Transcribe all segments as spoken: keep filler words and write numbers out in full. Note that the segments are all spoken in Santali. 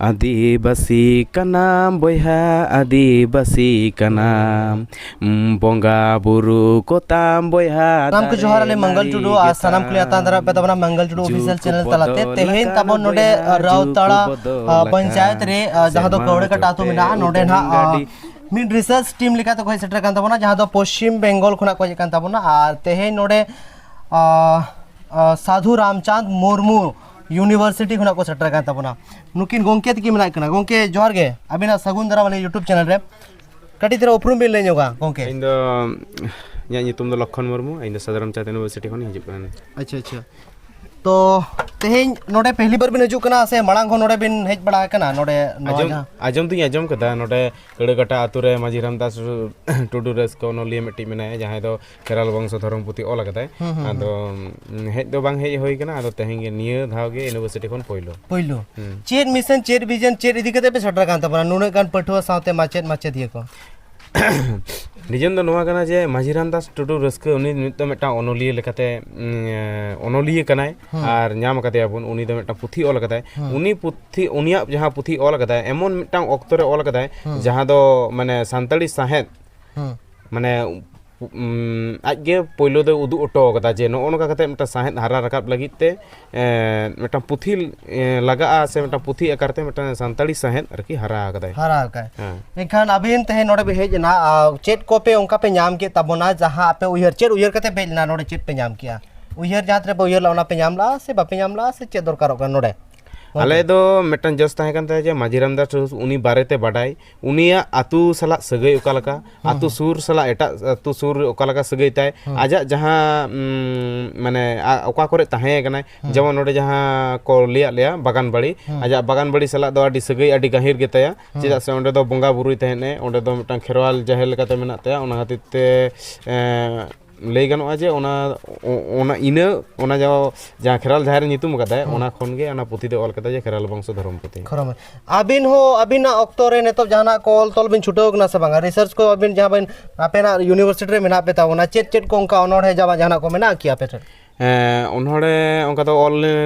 ᱟᱹᱫᱤᱵᱟᱹᱥᱤ ᱠᱟᱱᱟᱢ ᱵᱚᱭᱦᱟ, ᱟᱹᱫᱤᱵᱟᱹᱥᱤ ᱠᱟᱱᱟᱢ, ᱵᱚᱸᱜᱟ ᱵᱩᱨᱩ ᱠᱚᱛᱟᱢ ᱵᱚᱭᱦᱟ᱾ ᱥᱟᱱᱟᱢ ᱠᱚ ᱡᱚᱦᱟᱨ, ᱟᱹᱞᱤᱧ ᱢᱚᱝᱜᱚᱞ ᱴᱩᱰᱩ ᱟᱨ ᱥᱟᱱᱟᱢ ᱠᱚᱞᱤᱧ ᱟᱛᱟᱝ ᱫᱟᱨᱟᱢ ᱯᱮ ᱛᱟᱵᱚᱱᱟ ᱢᱚᱝᱜᱚᱞ ᱴᱩᱰᱩ ᱚᱯᱷᱤᱥᱤᱭᱟᱞ ᱪᱮᱱᱮᱞ ᱛᱟᱞᱟᱛᱮ᱾ ᱛᱮᱦᱮᱧ ᱛᱟᱵᱚᱱ ᱱᱚᱰᱮ ᱨᱟᱣᱛᱟᱲᱟ ᱯᱚᱧᱪᱟᱭᱮᱛ ᱨᱮ, ᱡᱟᱦᱟᱸ ᱫᱚ ᱠᱟᱹᱣᱲᱟᱹ ᱠᱟᱴᱟ ᱟᱹᱛᱩ ᱢᱮᱱᱟᱜᱼᱟ, ᱱᱚᱰᱮ ᱱᱟᱦᱟᱜ ᱢᱤᱫ ᱨᱤᱥᱟᱨᱪ ᱴᱤᱢ ᱞᱮᱠᱟᱛᱮ ᱠᱚ ᱦᱮᱡ ᱥᱮᱴᱮᱨ ᱠᱟᱱ ᱛᱟᱵᱚᱱᱟ, ᱡᱟᱦᱟᱸ ᱫᱚ ᱯᱚᱥᱪᱤᱢ ᱵᱮᱝᱜᱚᱞ ᱠᱷᱚᱱᱟᱜ ᱠᱚ ᱦᱮᱡ ᱠᱟᱱ ᱛᱟᱵᱚᱱᱟ᱾ ᱟᱨ ᱛᱮᱦᱮᱧ ᱱᱚᱰᱮ ᱥᱟᱫᱷᱩ ᱨᱟᱢᱪᱟᱸᱫᱽ ᱢᱩᱨᱢᱩ ᱤᱭᱩᱱᱤᱵᱷᱟᱨᱥᱤᱴᱤ ᱠᱷᱚᱱᱟᱜ ᱠᱚ ᱥᱮᱴᱮᱨ ᱠᱟᱱ ᱛᱟᱵᱚᱱᱟ᱾ ᱱᱩᱠᱤᱱ ᱜᱚᱢᱠᱮ ᱛᱟᱹᱠᱤᱱ ᱢᱮᱱᱟᱜ ᱠᱤᱱᱟ᱾ ᱜᱚᱢᱠᱮ ᱡᱚᱦᱟᱨ ᱜᱮ, ᱟᱹᱵᱤᱱᱟᱜ ᱥᱟᱹᱜᱩᱱ ᱫᱟᱨᱟᱢ ᱟᱹᱞᱤᱧ ᱭᱩᱴᱩᱵᱽ ᱪᱮᱱᱮᱞ ᱨᱮ᱾ ᱠᱟᱹᱴᱤᱡ ᱫᱷᱟᱨᱟ ᱩᱯᱨᱩᱢ ᱵᱤᱱ ᱞᱟᱹᱭ ᱧᱚᱜᱟ ᱜᱚᱢᱠᱮ᱾ ᱤᱧ ᱫᱚ, ᱤᱧᱟᱹᱜ ᱧᱩᱛᱩᱢ ᱫᱚ ᱞᱚᱠᱠᱷᱚᱱ ᱢᱩᱨᱢᱩ, ᱤᱧ ᱫᱚ ᱥᱟᱫᱷᱩ ᱨᱟᱢᱪᱟᱸᱫᱽ ᱤᱭᱩᱱᱤᱵᱷᱟᱨᱥᱤᱴᱤ ᱠᱷᱚᱱᱤᱧ ᱦᱤᱡᱩᱜ ᱠᱟᱱᱟ᱾ ᱟᱪᱪᱷᱟ, ᱟᱪᱪᱷᱟ᱾ ᱛᱚ ᱛᱮᱦᱮᱧ ᱱᱚᱰᱮ ᱯᱮᱦᱞᱤ ᱵᱟᱨ ᱵᱤᱱ ᱦᱤᱡᱩᱜ ᱠᱟᱱᱟ ᱥᱮ ᱢᱟᱲᱟᱝ ᱦᱚᱸ ᱱᱚᱰᱮ ᱵᱤᱱ ᱦᱮᱡ ᱵᱟᱲᱟ ᱟᱠᱟᱱᱟ? ᱱᱚᱰᱮ ᱱᱚᱣᱟ ᱟᱸᱡᱚᱢ, ᱡᱟᱦᱟᱸ ᱟᱸᱡᱚᱢ ᱫᱩᱧ ᱟᱸᱡᱚᱢ ᱠᱟᱫᱟ, ᱱᱚᱰᱮ ᱠᱟᱹᱲᱟᱹᱠᱟᱴᱟ ᱟᱛᱳ ᱨᱮ ᱢᱟᱹᱡᱷᱤ ᱨᱟᱢᱫᱟᱥ ᱴᱩᱰᱩ ᱨᱟᱹᱥᱠᱟᱹ ᱚᱱᱚᱞᱤᱭᱟᱹ ᱢᱤᱫᱴᱤᱡ ᱢᱮᱱᱟᱭᱟ, ᱡᱟᱦᱟᱸᱭ ᱫᱚ ᱠᱷᱮᱨᱣᱟᱞ ᱵᱚᱝᱥᱚ ᱫᱷᱚᱨᱚᱢ ᱯᱩᱛᱷᱤ ᱚᱞ ᱟᱠᱟᱫᱟᱭ᱾ ᱦᱩᱸ, ᱦᱩᱸ, ᱟᱫᱚ ᱦᱩᱸ᱾ ᱦᱮᱡ ᱫᱚ ᱵᱟᱝ ᱦᱮᱡ ᱦᱩᱭ ᱠᱟᱱᱟ, ᱟᱫᱚ ᱛᱮᱦᱮᱧ ᱜᱮ ᱱᱤᱭᱟᱹ ᱫᱷᱟᱣ ᱜᱮ ᱤᱭᱩᱱᱤᱵᱷᱟᱨᱥᱤᱴᱤ ᱠᱷᱚᱱ ᱯᱳᱭᱞᱳ᱾ ᱯᱳᱭᱞᱳ᱾ ᱦᱩᱸ᱾ ᱪᱮᱫ mission, ᱪᱮᱫ vision, ᱪᱮᱫ ᱤᱫᱤ ᱠᱟᱛᱮ ᱯᱮ ᱥᱮᱴᱮᱨ ᱟᱠᱟᱱ ᱛᱟᱵᱚᱱᱟ ᱱᱩᱱᱟᱹᱜ ᱜᱟᱱ ᱯᱟᱹᱴᱷᱩᱣᱟᱹ ᱥᱟᱶᱛᱮ ᱢᱟᱪᱮᱫ ᱢᱟᱪᱮᱫᱤᱭᱟᱹ ᱠᱚ? Reason ᱫᱚ ᱱᱚᱣᱟ ᱠᱟᱱᱟ ᱡᱮ ᱢᱟᱹᱡᱷᱤ ᱨᱟᱢᱫᱟᱥ ᱴᱩᱰᱩ ᱨᱟᱹᱥᱠᱟᱹ, ᱩᱱᱤ ᱱᱤᱛ ᱫᱚ ᱢᱤᱫᱴᱟᱝ ᱚᱱᱚᱞᱤᱭᱟᱹ ᱞᱮᱠᱟᱛᱮ, ᱩᱸ, ᱚᱱᱚᱞᱤᱭᱟᱹ ᱠᱟᱱᱟᱭ᱾ ᱦᱩᱸ᱾ ᱟᱨ ᱧᱟᱢ ᱟᱠᱟᱫᱮᱭᱟ ᱵᱚᱱ, ᱩᱱᱤ ᱫᱚ ᱢᱤᱫᱴᱟᱝ ᱯᱩᱛᱷᱤ ᱚᱞ ᱟᱠᱟᱫᱟᱭ᱾ ᱦᱩᱸ᱾ ᱩᱱᱤ ᱯᱩᱛᱷᱤ, ᱩᱱᱤᱭᱟᱜ ᱡᱟᱦᱟᱸ ᱯᱩᱛᱷᱤ ᱚᱞ ᱟᱠᱟᱫᱟᱭ, ᱮᱢᱚᱱ ᱢᱤᱫᱴᱟᱝ ᱚᱠᱛᱚ ᱨᱮ ᱚᱞ ᱟᱠᱟᱫᱟᱭ, ᱦᱩᱸ᱾ ᱡᱟᱦᱟᱸ ᱫᱚ ᱢᱟᱱᱮ ᱥᱟᱱᱛᱟᱲᱤ ᱥᱟᱶᱦᱮᱫ, ᱦᱩᱸ᱾ ᱢᱟᱱᱮ, ᱩᱸ, ᱟᱡ ᱜᱮ ᱯᱳᱭᱞᱳ ᱫᱚᱭ ᱩᱫᱩᱜ ᱦᱚᱴᱚ ᱠᱟᱫᱟ ᱡᱮ ᱱᱚᱜᱼᱚ ᱱᱚᱝᱠᱟ ᱠᱟᱛᱮ ᱢᱤᱫᱴᱟᱝ ᱥᱟᱶᱦᱮᱫ ᱦᱟᱨᱟ ᱨᱟᱠᱟᱵ ᱞᱟᱹᱜᱤᱫ ᱛᱮ, ᱮᱸ, ᱢᱤᱫᱴᱟᱝ ᱯᱩᱛᱷᱤ, ᱮᱸ, ᱞᱟᱜᱟᱜᱼᱟ, ᱥᱮ ᱢᱤᱫᱴᱟᱝ ᱯᱩᱛᱷᱤ ᱟᱠᱟᱨ ᱛᱮ ᱢᱤᱫᱴᱟᱝ ᱥᱟᱱᱛᱟᱲᱤ ᱥᱟᱶᱦᱮᱫ ᱟᱨᱠᱤ ᱦᱟᱨᱟ ᱟᱠᱟᱫᱟᱭ᱾ ᱦᱟᱨᱟ ᱟᱠᱟᱫ᱾ ᱦᱮᱸ᱾ ᱮᱱᱠᱷᱟᱱ ᱟᱹᱵᱤᱱ ᱛᱮᱦᱮᱧ ᱱᱚᱰᱮ ᱵᱤᱱ ᱦᱮᱡ ᱮᱱᱟ, ᱟᱨ ᱪᱮᱫ ᱠᱚᱯᱮ ᱚᱱᱠᱟ ᱯᱮ ᱧᱟᱢ ᱠᱮᱫ ᱛᱟᱵᱚᱱᱟ, ᱡᱟᱦᱟᱸ ᱟᱯᱮ ᱩᱭᱦᱟᱹᱨ, ᱪᱮᱫ ᱩᱭᱦᱟᱹᱨ ᱠᱟᱛᱮ ᱯᱮ ᱦᱮᱡ ᱞᱮᱱᱟ ᱱᱚᱰᱮ, ᱪᱮᱫ ᱯᱮ ᱧᱟᱢ ᱠᱮᱜᱼᱟ? ᱩᱭᱦᱟᱹᱨ ᱡᱟᱦᱟᱸ ᱛᱤᱱᱟᱹᱜ ᱯᱮ ᱩᱭᱦᱟᱹᱨ ᱞᱮᱫᱼᱟ, ᱚᱱᱟ ᱯᱮ ᱧᱟᱢ ᱞᱮᱫᱼᱟ ᱥᱮ ᱵᱟᱯᱮ ᱧᱟᱢ ᱞᱮᱫᱼᱟ, ᱥᱮ ᱪᱮᱫ ᱫᱚᱨᱠᱟᱨᱚᱜ ᱠᱟᱱᱟ ᱱᱚᱰᱮ? ᱟᱞᱮ ᱫᱚ ᱢᱤᱫᱴᱟᱝ ᱡᱚᱥ ᱛᱟᱦᱮᱸ ᱠᱟᱱ ᱛᱟᱞᱮᱭᱟ ᱡᱮ ᱢᱟᱹᱡᱷᱤ ᱨᱟᱢᱫᱟᱥ ᱴᱩᱰᱩ, ᱩᱱᱤ ᱵᱟᱨᱮᱛᱮ ᱵᱟᱰᱟᱭ, ᱩᱱᱤᱭᱟᱜ ᱟᱹᱛᱩ ᱥᱟᱞᱟᱜ ᱥᱟᱹᱜᱟᱹᱭ ᱚᱠᱟ ᱞᱮᱠᱟ, ᱦᱩᱸ, ᱟᱹᱛᱩ ᱦᱩᱸ᱾ ᱥᱩᱨ ᱥᱟᱞᱟᱜ ᱮᱴᱟᱜ ᱟᱹᱛᱩ ᱥᱩᱨ ᱚᱠᱟ ᱞᱮᱠᱟ ᱥᱟᱹᱜᱟᱹᱭ ᱛᱟᱭ, ᱦᱩᱸ᱾ ᱟᱡᱟᱜ ᱡᱟᱦᱟᱸ, ᱩᱸ, ᱢᱟᱱᱮ, ᱟ-, ᱚᱠᱟ ᱠᱚᱨᱮ ᱛᱟᱦᱮᱸ ᱠᱟᱱᱟᱭ, ᱦᱩᱸ᱾ ᱡᱮᱢᱚᱱ ᱱᱚᱰᱮ ᱡᱟᱦᱟᱸ ᱠᱚ ᱞᱟᱹᱭᱟᱫ ᱞᱮᱭᱟ, ᱵᱟᱜᱟᱱ ᱵᱟᱲᱤ, ᱦᱩᱸ᱾ ᱟᱡᱟᱜ ᱵᱟᱜᱟᱱ ᱵᱟᱲᱤ ᱥᱟᱞᱟᱜ ᱫᱚ ᱟᱹᱰᱤ ᱥᱟᱹᱜᱟᱹᱭ ᱟᱹᱰᱤ ᱜᱟᱹᱦᱤᱨ ᱜᱮᱛᱟᱭᱟ, ᱦᱩᱸ᱾ ᱪᱮᱫᱟᱜ ᱥᱮ ᱚᱸᱰᱮ ᱫᱚ ᱵᱚᱸᱜᱟ ᱵᱩᱨᱩᱭ ᱛᱟᱦᱮᱸᱫ ᱮ, ᱚᱸᱰᱮ ᱫᱚ ᱢᱤᱫᱴᱟᱝ ᱠᱷᱮᱨᱣᱟᱞ ᱡᱟᱦᱮᱨ ᱞᱮᱠᱟᱛᱮ ᱢᱮᱱᱟᱜ ᱛᱟᱭᱟ, ᱚᱱᱟ ᱠᱷᱟᱹᱛᱤᱨ ᱛᱮ, ᱮᱸ, ᱞᱟᱹᱭ ᱜᱟᱱᱚᱜᱼᱟ ᱡᱮ ᱚᱱᱟ, ᱚ-, ᱚᱱᱟ ᱤᱱᱟᱹ, ᱚᱱᱟ ᱡᱟᱦᱟᱸ, ᱡᱟᱦᱟᱸ ᱠᱷᱮᱨᱣᱟᱞ ᱡᱟᱦᱮᱨ ᱧᱩᱛᱩᱢ ᱟᱠᱟᱫᱟᱭ, ᱦᱩᱸ᱾ ᱚᱱᱟ ᱠᱷᱚᱱ ᱜᱮ ᱚᱱᱟ ᱯᱩᱛᱷᱤ ᱫᱚ ᱚᱞ ᱠᱟᱫᱟᱭ ᱡᱮ ᱠᱷᱮᱨᱣᱟᱞ ᱵᱚᱝᱥᱚ ᱫᱷᱚᱨᱚᱢ ᱯᱩᱛᱷᱤ᱾ ᱠᱷᱚᱨᱚᱢ᱾ ᱟᱹᱵᱤᱱ ᱦᱚᱸ ᱟᱹᱵᱤᱱᱟᱜ ᱚᱠᱛᱚ ᱨᱮ ᱱᱤᱛᱚᱜ ᱡᱟᱦᱟᱱᱟᱜ ᱠᱚ ᱚᱞ ᱛᱚᱞ ᱵᱤᱱ ᱪᱷᱩᱴᱟᱹᱣ ᱠᱟᱱᱟ ᱥᱮ ᱵᱟᱝᱟ? ᱨᱤᱥᱟᱨᱪ ᱠᱚ ᱟᱹᱵᱤᱱ ᱡᱟᱦᱟᱸ ᱵᱤᱱ, ᱟᱯᱮᱱᱟᱜ ᱤᱭᱩᱱᱤᱵᱷᱟᱨᱥᱤᱴᱤ ᱨᱮ ᱢᱮᱱᱟᱜ ᱯᱮ ᱛᱟᱵᱚᱱᱟ, ᱪᱮᱫ ᱪᱮᱫ ᱠᱚ ᱚᱱᱠᱟ ᱚᱱᱚᱬᱦᱮ ᱡᱟᱵᱟ ᱡᱟᱦᱟᱱᱟᱜ ᱠᱚ ᱢᱮᱱᱟᱜᱼᱟ ᱠᱤ ᱟᱯᱮ ᱴᱷᱮᱱ? ᱦᱮᱸ, ᱚᱱᱚᱬᱦᱮ ᱚᱱᱠᱟ ᱫᱚ ᱚᱞ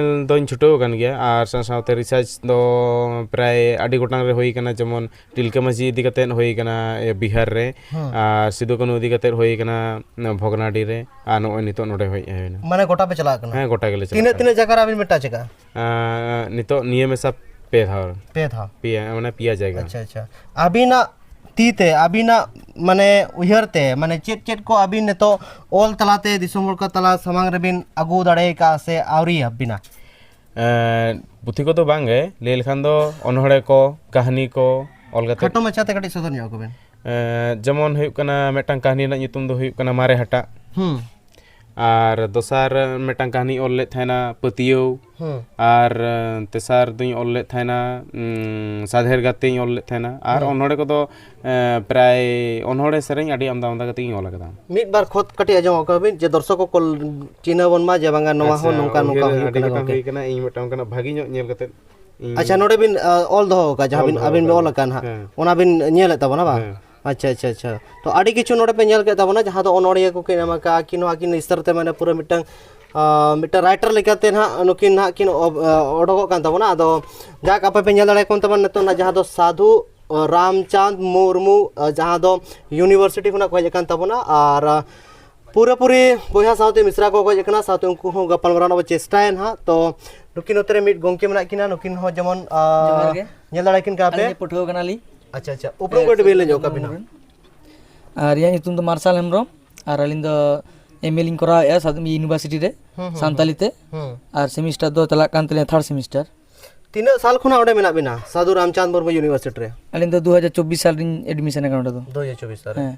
ᱫᱚᱧ ᱪᱷᱩᱴᱟᱹᱣ ᱟᱠᱟᱱ ᱜᱮᱭᱟ, ᱟᱨ ᱥᱟᱶ ᱥᱟᱶᱛᱮ ᱨᱤᱥᱟᱨᱪ ᱫᱚ ᱯᱨᱟᱭ ᱟᱹᱰᱤ ᱜᱚᱴᱟᱝ ᱨᱮ ᱦᱩᱭ ᱟᱠᱟᱱᱟ, ᱡᱮᱢᱚᱱ ᱛᱤᱞᱠᱟᱹ ᱢᱟᱹᱡᱷᱤ ᱤᱫᱤ ᱠᱟᱛᱮᱫ ᱦᱩᱭ ᱟᱠᱟᱱᱟ, ᱮ, ᱵᱤᱦᱟᱨ ᱨᱮ, ᱦᱮᱸ᱾ ᱟᱨ ᱥᱤᱫᱩ ᱠᱟᱹᱱᱦᱩ ᱤᱫᱤ ᱠᱟᱛᱮᱫ ᱦᱩᱭ ᱟᱠᱟᱱᱟ, ᱚᱱᱟ ᱵᱷᱚᱜᱽᱱᱟᱰᱤ ᱨᱮ, ᱟᱨ ᱱᱚᱜᱼᱚᱭ ᱱᱤᱛᱚᱜ ᱱᱚᱰᱮ ᱦᱮᱡ ᱦᱩᱭᱱᱟ᱾ ᱢᱟᱱᱮ ᱜᱚᱴᱟ ᱯᱮ ᱪᱟᱞᱟᱜ ᱠᱟᱱᱟ? ᱦᱮᱸ, ᱜᱚᱴᱟ ᱜᱮᱞᱮ ᱪᱟᱞᱟᱜ ᱛᱤᱱᱟᱹᱜ, ᱠᱟᱱᱟ᱾ ᱛᱤᱱᱟᱹᱜ ᱡᱟᱭᱜᱟ ᱨᱮ ᱟᱹᱵᱤᱱ ᱢᱤᱫᱴᱟᱝ ᱪᱮᱠᱟ? ᱟᱨ ᱱᱤᱛᱚᱜ ᱱᱤᱭᱟᱹ ᱢᱮᱥᱟ ᱯᱮ ᱫᱷᱟᱣ᱾ ᱯᱮ ᱫᱷᱟᱣ? ᱯᱮᱭᱟ, ᱢᱟᱱᱮ ᱯᱮᱭᱟ ᱡᱟᱭᱜᱟ᱾ ᱟᱪᱪᱷᱟ, ᱟᱪᱪᱷᱟ᱾ ᱟᱹᱵᱤᱱᱟᱜ ᱛᱤ ᱛᱮ, ᱟᱹᱵᱤᱱᱟᱜ ᱢᱟᱱᱮ ᱩᱭᱦᱟᱹᱨ ᱛᱮ, ᱢᱟᱱᱮ ᱪᱮᱫ ᱪᱮᱫ ᱠᱚ ᱟᱹᱵᱤᱱ ᱱᱤᱛᱚᱜ ᱚᱞ ᱛᱟᱞᱟᱛᱮ ᱫᱤᱥᱚᱢ ᱦᱚᱲ ᱠᱚ ᱛᱟᱞᱟ ᱥᱟᱢᱟᱝ ᱨᱮᱵᱤᱱ ᱟᱹᱜᱩ ᱫᱟᱲᱮ ᱟᱠᱟᱫᱼᱟ ᱥᱮ ᱟᱹᱣᱨᱤ ᱟᱹᱵᱤᱱᱟ? ᱮᱸ, ᱯᱩᱛᱷᱤ ᱠᱚᱫᱚ ᱵᱟᱝ ᱜᱮ, ᱞᱟᱹᱭ ᱞᱮᱠᱷᱟᱱ ᱫᱚ ᱚᱱᱚᱬᱦᱮ ᱠᱚ, ᱠᱟᱹᱦᱱᱤ ᱠᱚ ᱚᱞ ᱠᱟᱛᱮ᱾ ᱠᱷᱟᱴᱚ ᱢᱟᱪᱷᱟ ᱛᱮ ᱠᱟᱹᱴᱤᱡ ᱥᱚᱫᱚᱨ ᱧᱚᱜ ᱠᱚᱵᱮᱱ᱾ ᱮᱸ, ᱡᱮᱢᱚᱱ ᱦᱩᱭᱩᱜ ᱠᱟᱱᱟ, ᱢᱤᱫᱴᱟᱝ ᱠᱟᱹᱦᱱᱤ ᱨᱮᱱᱟᱜ ᱧᱩᱛᱩᱢ ᱫᱚ ᱦᱩᱭᱩᱜ ᱠᱟᱱᱟ ᱢᱟᱨᱮ ᱦᱟᱴᱟᱜ᱾ ᱦᱩᱸ᱾ ᱟᱨ ᱫᱚᱥᱟᱨ ᱢᱤᱫᱴᱟᱝ ᱠᱟᱹᱦᱱᱤᱧ ᱚᱞ ᱞᱮᱫ ᱛᱟᱦᱮᱱᱟ ᱯᱟᱹᱛᱭᱟᱹᱣ᱾ ᱦᱩᱸ᱾ ᱟᱨ, ᱮᱸ, ᱛᱮᱥᱟᱨ ᱫᱚᱧ ᱚᱞ ᱞᱮᱫ ᱛᱟᱦᱮᱱᱟ, ᱩᱸ, ᱥᱟᱫᱷᱮᱨ ᱜᱟᱛᱮᱧ ᱚᱞ ᱞᱮᱫ ᱛᱟᱦᱮᱱᱟ᱾ ᱟᱨ ᱦᱩᱸ᱾ ᱚᱱᱚᱬᱦᱮ ᱠᱚᱫᱚ, ᱮᱸ, ᱯᱨᱟᱭ ᱚᱱᱚᱬᱦᱮ ᱥᱮᱨᱮᱧ ᱟᱹᱰᱤ ᱟᱢᱫᱟ ᱟᱢᱫᱟ ᱠᱟᱛᱮ ᱜᱤᱧ ᱚᱞ ᱟᱠᱟᱫᱟ᱾ ᱢᱤᱫ ᱵᱟᱨ ᱠᱷᱚᱛ ᱠᱟᱹᱴᱤᱡ ᱟᱸᱡᱚᱢ ᱟᱠᱚ ᱵᱤᱱ, ᱡᱮ ᱫᱚᱨᱥᱚᱠ ᱠᱚ ᱪᱤᱱᱦᱟᱹ ᱵᱚᱱ ᱢᱟ, ᱡᱮ ᱵᱟᱝᱟ ᱱᱚᱣᱟ ᱟᱪᱪᱷᱟ, ᱦᱚᱸ ᱱᱚᱝᱠᱟ ᱱᱚᱝᱠᱟ ᱩᱭᱦᱟᱹᱨ ᱦᱩᱭᱩᱜ ᱟᱹᱰᱤ ᱠᱟᱱᱟ ᱜᱚᱴᱟᱝ ᱜᱚᱝᱠᱮ᱾ ᱦᱩᱭ ᱠᱟᱱᱟ, ᱤᱧ ᱢᱤᱫᱴᱟᱝ ᱚᱱᱠᱟᱱᱟᱜ ᱵᱷᱟᱹᱜᱤ ᱧᱚᱜ ᱧᱮᱞ ᱠᱟᱛᱮ ᱤᱧ ᱟᱪᱪᱷᱟ, ᱱᱚᱰᱮ ᱵᱤᱱ, ᱟ, ᱚᱞ ᱫᱚᱦᱚ ᱟᱠᱟᱫᱼᱟ, ᱡᱟᱦᱟᱸ ᱚᱞ ᱵᱤᱱ, ᱫᱚᱦᱚ ᱟᱹᱵᱤᱱ ᱵᱤᱱ ᱟᱠᱟᱫᱟ᱾ ᱚᱞ ᱟᱠᱟᱱ ᱦᱟᱸᱜ, ᱦᱮᱸ᱾ ᱚᱱᱟ ᱵᱤᱱ ᱧᱮᱞᱮᱫ ᱛᱟᱵᱚᱱᱟ ᱵᱟᱝ? ᱦᱮᱸ᱾ ᱟᱪᱪᱷᱟ, ᱟᱪᱪᱷᱟ, ᱟᱪᱪᱷᱟ᱾ ᱛᱚ, ᱟᱹᱰᱤ ᱠᱤᱪᱷᱩ ᱱᱚᱰᱮ ᱯᱮ ᱧᱮᱞ ᱠᱮᱫ ᱛᱟᱵᱚᱱᱟ, ᱡᱟᱦᱟᱸ ᱫᱚ ᱚᱱᱚᱬᱦᱤᱭᱟᱹ ᱠᱚᱠᱤᱱ ᱮᱢ ᱟᱠᱟᱫᱼᱟ, ᱟᱹᱠᱤᱱ ᱦᱚᱸ ᱟᱹᱠᱤᱱ ᱥᱛᱚᱨ ᱛᱮ, ᱢᱟᱱᱮ, ᱯᱩᱨᱟᱹ ᱢᱤᱫᱴᱟᱝ, ᱟ, ᱢᱤᱫᱴᱟᱝ writer ᱞᱮᱠᱟᱛᱮ ᱱᱟᱦᱟᱜ ᱱᱩᱠᱤᱱ ᱱᱟᱦᱟᱜ ᱠᱤᱱ ᱚᱵ-, ᱟ, ᱚᱰᱚᱠᱚᱜ ᱠᱟᱱ ᱛᱟᱵᱚᱱᱟ᱾ ᱟᱫᱚ ᱡᱟᱠ, ᱟᱯᱮ ᱯᱮ ᱧᱮᱞ ᱫᱟᱲᱮᱭᱟᱠᱚ ᱠᱟᱱ ᱛᱟᱵᱚᱱᱟ ᱱᱤᱛᱚᱜ ᱱᱟᱜ ᱡᱟᱦᱟᱸ ᱫᱚ ᱥᱟᱫᱷᱩ, ᱟ, ᱨᱟᱢᱪᱟᱸᱫᱽ ᱢᱩᱨᱢᱩ, ᱟ, ᱡᱟᱦᱟᱸ ᱫᱚ university ᱠᱷᱚᱱᱟᱜ ᱠᱚ ᱦᱮᱡ ᱟᱠᱟᱱ ᱛᱟᱵᱚᱱᱟ, ᱟᱨ, ᱟ, ᱯᱩᱨᱟᱹᱯᱩᱨᱤ ᱵᱚᱭᱦᱟ ᱥᱟᱶᱛᱮ ᱢᱤᱥᱨᱟ ᱠᱚ ᱜᱚᱡ ᱟᱠᱟᱱᱟ, ᱥᱟᱶᱛᱮ ᱩᱱᱠᱩ ᱦᱚᱸ ᱜᱟᱯᱟᱞᱢᱟᱨᱟᱣ ᱨᱮᱱᱟᱜ ᱵᱚ ᱪᱮᱥᱴᱟᱭᱟ ᱱᱟᱦᱟᱜ᱾ ᱛᱚ, ᱱᱩᱠᱤᱱ ᱱᱚᱛᱮ ᱨᱮ ᱢᱤᱫ ᱜᱚᱢᱠᱮ ᱢᱮᱱᱟᱜ ᱠᱤᱱᱟ, ᱱᱩᱠᱤᱱ ᱦᱚᱸ ᱡᱮᱢᱚᱱ, ᱟ, ᱡᱚᱦᱟᱨ ᱜᱮ᱾ ᱧᱮᱞ ᱫᱟᱲᱮ ᱠᱤᱱ ᱠᱟᱱᱟ ᱯᱮ᱾ ᱟᱹᱞᱤᱧ ᱯᱟᱹᱴᱷᱩᱣᱟᱹ ᱠᱟᱱᱟᱞᱤᱧ᱾ ᱟᱪᱪᱷᱟ, ᱟᱪᱪᱷᱟ᱾ ᱩᱯᱨᱩᱢ ᱦᱮᱸ, ᱠᱟᱹᱴᱤᱡ ᱵᱤᱱ ᱞᱟᱹᱭ ᱧᱚᱜ ᱠᱟᱜ ᱵᱤᱱᱟ᱾ ᱩᱯᱨᱩᱢ᱾ ᱟᱨ ᱤᱧᱟᱹᱜ ᱧᱩᱛᱩᱢ ᱫᱚ ᱢᱟᱨᱥᱟᱞ ᱦᱮᱢᱵᱨᱚᱢ, ᱟᱨ ᱟᱹᱞᱤᱧ ᱫᱚ M A ᱞᱤᱧ ᱠᱚᱨᱟᱣᱮᱫᱼᱟ ᱥᱟᱫᱚᱢ university ᱨᱮ, ᱦᱩᱸ, ᱦᱩᱸ, ᱥᱟᱱᱛᱟᱞᱤ ᱦᱩᱸ᱾ ᱛᱮ᱾ ᱦᱩᱸ᱾ ᱟᱨ semester ᱫᱚ ᱪᱟᱞᱟᱜ ᱠᱟᱱ ᱛᱟᱹᱞᱤᱧᱟ third semester᱾ ᱛᱤᱱᱟᱹᱜ ᱥᱟᱞ ᱠᱷᱚᱱᱟᱜ ᱚᱸᱰᱮ ᱢᱮᱱᱟᱜ ᱵᱤᱱᱟ, ᱥᱟᱫᱷᱩ ᱨᱟᱢᱪᱟᱸᱫᱽ ᱢᱩᱨᱢᱩ university ᱨᱮ? ᱟᱹᱞᱤᱧ ᱫᱚ ᱫᱩ ᱦᱟᱡᱟᱨ ᱪᱚᱵᱵᱤᱥ ᱥᱟᱞ ᱨᱤᱧ admission ᱟᱠᱟᱱᱟ ᱚᱸᱰᱮ ᱫᱚ᱾ ᱫᱩ ᱦᱟᱡᱟᱨ ᱪᱚᱵᱵᱤᱥ ᱥᱟᱞ ᱨᱮ? ᱦᱮᱸ᱾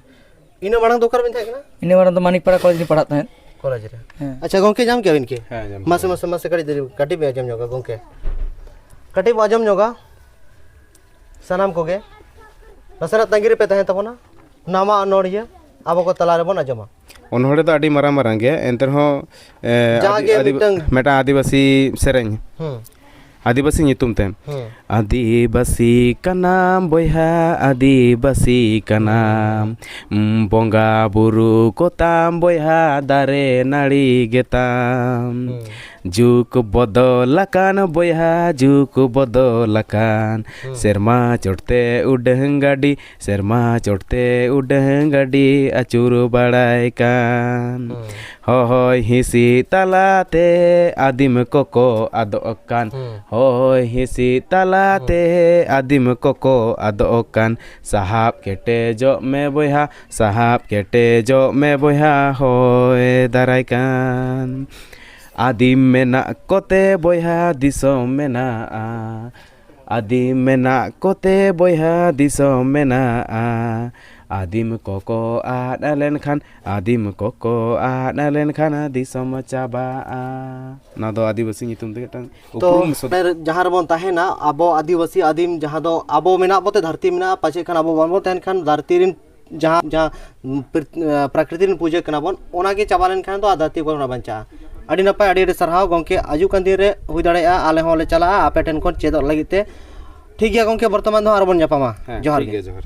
ᱤᱱᱟᱹ ᱢᱟᱲᱟᱝ ᱫᱚ ᱚᱠᱟ ᱨᱮᱵᱤᱱ ᱛᱟᱦᱮᱸ ᱠᱟᱱᱟ? ᱤᱱᱟᱹ ᱢᱟᱲᱟᱝ ᱫᱚ ᱢᱟᱱᱤᱠᱯᱟᱲᱟ ᱠᱚᱞᱮᱡᱽ ᱨᱤᱧ ᱯᱟᱲᱦᱟᱜ ᱛᱟᱦᱮᱸᱫ᱾ ᱠᱚᱞᱮᱡᱽ ᱨᱮ? ᱦᱮᱸ᱾ ᱟᱪᱪᱷᱟ, ᱜᱚᱢᱠᱮ, ᱧᱟᱢ ᱠᱮᱜᱼᱟ ᱵᱤᱱ ᱠᱤ? ᱦᱮᱸ, ᱧᱟᱢ ᱢᱟᱥᱮ, ᱠᱮᱜᱼᱟ᱾ ᱢᱟᱥᱮ, ᱢᱟᱥᱮ, ᱠᱟᱹᱴᱤᱡ ᱫᱮᱨᱤ, ᱠᱟᱹᱴᱤᱡ ᱵᱚ ᱟᱸᱡᱚᱢ ᱧᱚᱜᱟ, ᱜᱚᱢᱠᱮ᱾ ᱠᱟᱹᱴᱤᱡ ᱵᱚ ᱟᱸᱡᱚᱢ ᱧᱚᱜᱟ᱾ ᱥᱟᱱᱟᱢ ᱠᱚᱜᱮ ᱱᱟᱥᱮᱱᱟᱜ ᱛᱟᱺᱜᱤ ᱨᱮᱯᱮ ᱛᱟᱦᱮᱱ ᱛᱟᱵᱚᱱᱟ᱾ ᱱᱟᱣᱟ ᱚᱱᱚᱬᱦᱤᱭᱟᱹ ᱟᱵᱚ ᱠᱚ ᱛᱟᱞᱟ ᱨᱮᱵᱚᱱ ᱟᱸᱡᱚᱢᱟ᱾ ᱚᱱᱚᱬᱦᱮ ᱫᱚ ᱟᱹᱰᱤ ᱢᱟᱨᱟᱝ ᱢᱟᱨᱟᱝ ᱜᱮᱭᱟ, ᱮᱱᱛᱮ ᱨᱮᱦᱚᱸ, ᱮ, ᱡᱟᱦᱟᱸ ᱟᱹᱫᱤ-, ᱜᱮ ᱟᱹᱫᱤ-, ᱢᱤᱫᱴᱟᱝ ᱢᱤᱫᱴᱟᱝ ᱟᱹᱫᱤᱵᱟᱹᱥᱤ ᱥᱮᱨᱮᱧ᱾ ᱦᱩᱸ᱾ ᱟᱹᱫᱤᱵᱟᱹᱥᱤ ᱧᱩᱛᱩᱢ ᱛᱮ᱾ ᱦᱮᱸ᱾ ᱟᱹᱫᱤᱵᱟᱹᱥᱤ ᱠᱟᱱᱟᱢ ᱵᱚᱭᱦᱟ, ᱟᱹᱫᱤᱵᱟᱹᱥᱤ ᱠᱟᱱᱟᱢ, ᱵᱚᱸᱜᱟ ᱵᱩᱨᱩ ᱠᱚᱛᱟᱢ ᱵᱚᱭᱦᱟ, ᱫᱟᱨᱮ ᱱᱟᱹᱲᱤ ᱜᱮᱛᱟᱢ᱾ ᱦᱮᱸ᱾ ᱡᱩᱜᱽ ᱵᱚᱫᱚᱞ ᱟᱠᱟᱱ ᱵᱚᱭᱦᱟ, ᱡᱩᱜᱽ ᱵᱚᱫᱚᱞ ᱟᱠᱟᱱ, ᱦᱮᱸ᱾ ᱥᱮᱨᱢᱟ ᱪᱚᱴᱛᱮ ᱩᱰᱟᱹᱝ ᱜᱟᱹᱰᱤ, ᱥᱮᱨᱢᱟ ᱪᱚᱴᱛᱮ ᱩᱰᱟᱹᱝ ᱜᱟᱹᱰᱤ ᱟᱹᱪᱩᱨ ᱵᱟᱲᱟᱭ ᱠᱟᱱ᱾ ᱦᱮᱸ᱾ ᱦᱚᱭ ᱦᱤᱸᱥᱤᱫ ᱛᱟᱞᱟᱛᱮ ᱟᱹᱫᱤᱢ ᱠᱚᱠᱚ ᱟᱫᱚᱜ ᱠᱟᱱ᱾ ᱦᱮᱸ᱾ ᱦᱚᱭ ᱦᱤᱸᱥᱤᱫ ᱛᱟᱞᱟᱛᱮ ᱟᱹᱫᱤᱢ ᱠᱚᱠᱚ ᱟᱫᱚᱜ ᱠᱟᱱ᱾ ᱥᱟᱦᱟᱵ ᱠᱮᱴᱮᱡᱚᱜ ᱢᱮ ᱵᱚᱭᱦᱟ, ᱥᱟᱦᱟᱵ ᱠᱮᱴᱮᱡᱚᱜ ᱢᱮ ᱵᱚᱭᱦᱟ, ᱦᱚᱭ ᱫᱟᱨᱟᱭ ᱠᱟᱱ᱾ ᱟᱹᱫᱤᱢ ᱢᱮᱱᱟᱜ ᱠᱚᱛᱮ ᱵᱚᱭᱦᱟ ᱫᱤᱥᱚᱢ ᱢᱮᱱᱟᱜᱼᱟ᱾ ᱟᱹᱫᱤᱢ ᱢᱮᱱᱟᱜ ᱠᱚᱛᱮ ᱵᱚᱭᱦᱟ ᱫᱤᱥᱚᱢ ᱢᱮᱱᱟᱜᱼᱟ᱾ ᱟᱹᱫᱤᱢ ᱠᱚᱠᱚ ᱟᱫ ᱞᱮᱱᱠᱷᱟᱱ, ᱟᱹᱫᱤᱢ ᱠᱚᱠᱚ ᱟᱫ ᱞᱮᱱᱠᱷᱟᱱ ᱫᱤᱥᱚᱢ ᱪᱟᱵᱟᱜᱼᱟ᱾ ᱱᱚᱣᱟ ᱫᱚ ᱟᱹᱫᱤᱵᱟᱹᱥᱤ ᱧᱩᱛᱩᱢ ᱛᱮ ᱢᱤᱫᱴᱟᱝ ᱛᱚ ᱩᱯᱨᱩᱢ ᱥᱚᱫᱚᱨ᱾ ᱡᱟᱦᱟᱸ ᱨᱮᱵᱚᱱ ᱛᱟᱦᱮᱱᱟ, ᱟᱵᱚ ᱟᱹᱫᱤᱵᱟᱹᱥᱤ ᱟᱹᱫᱤᱢ, ᱡᱟᱦᱟᱸ ᱫᱚ ᱟᱵᱚ ᱢᱮᱱᱟᱜ ᱵᱚᱛᱮ ᱫᱷᱟᱹᱨᱛᱤ ᱢᱮᱱᱟᱜᱼᱟ, ᱯᱟᱪᱮᱫ ᱠᱷᱟᱱ ᱟᱵᱚ ᱵᱟᱝᱵᱚᱱ ᱛᱟᱦᱮᱱ ᱠᱷᱟᱱ ᱫᱷᱟᱹᱨᱛᱤ ᱨᱮᱱ ᱡᱟᱦᱟᱸ, ᱡᱟᱦᱟᱸ ᱯᱨᱤᱛ- ᱯᱨᱟᱠᱨᱤᱛᱤ ᱨᱮᱱ ᱯᱩᱡᱟᱹ ᱠᱟᱱᱟ ᱵᱚᱱ, ᱚᱱᱟ ᱜᱮ ᱪᱟᱵᱟ ᱞᱮᱱᱠᱷᱟᱱ ᱫᱚ ᱟᱨ ᱫᱷᱟᱹᱨᱛᱤ ᱠᱚᱨᱮ ᱵᱟᱧᱪᱟᱜᱼᱟ᱾ ᱟᱹᱰᱤ ᱱᱟᱯᱟᱭ, ᱟᱹᱰᱤ ᱟᱹᱰᱤ ᱥᱟᱨᱦᱟᱣ ᱜᱚᱢᱠᱮ᱾ ᱦᱤᱡᱩᱜ ᱠᱟᱱ ᱫᱤᱱ ᱨᱮ ᱦᱩᱭ ᱫᱟᱲᱮᱭᱟᱜᱼᱟ ᱟᱞᱮ ᱦᱚᱸᱞᱮ ᱪᱟᱞᱟᱜᱼᱟ ᱟᱯᱮ ᱴᱷᱮᱱ ᱠᱷᱚᱱ ᱪᱮᱫᱚᱜ ᱞᱟᱹᱜᱤᱫ ᱛᱮ᱾ ᱴᱷᱤᱠ ᱜᱮᱭᱟ ᱜᱚᱢᱠᱮ, ᱵᱚᱨᱛᱚᱢᱟᱱ ᱫᱚ ᱟᱨᱵᱚᱱ ᱧᱟᱯᱟᱢᱟ᱾ ᱦᱮᱸ, ᱡᱚᱦᱟᱨ ᱴᱷᱤᱠ ᱜᱮ᱾ ᱜᱮᱭᱟ, ᱡᱚᱦᱟᱨ᱾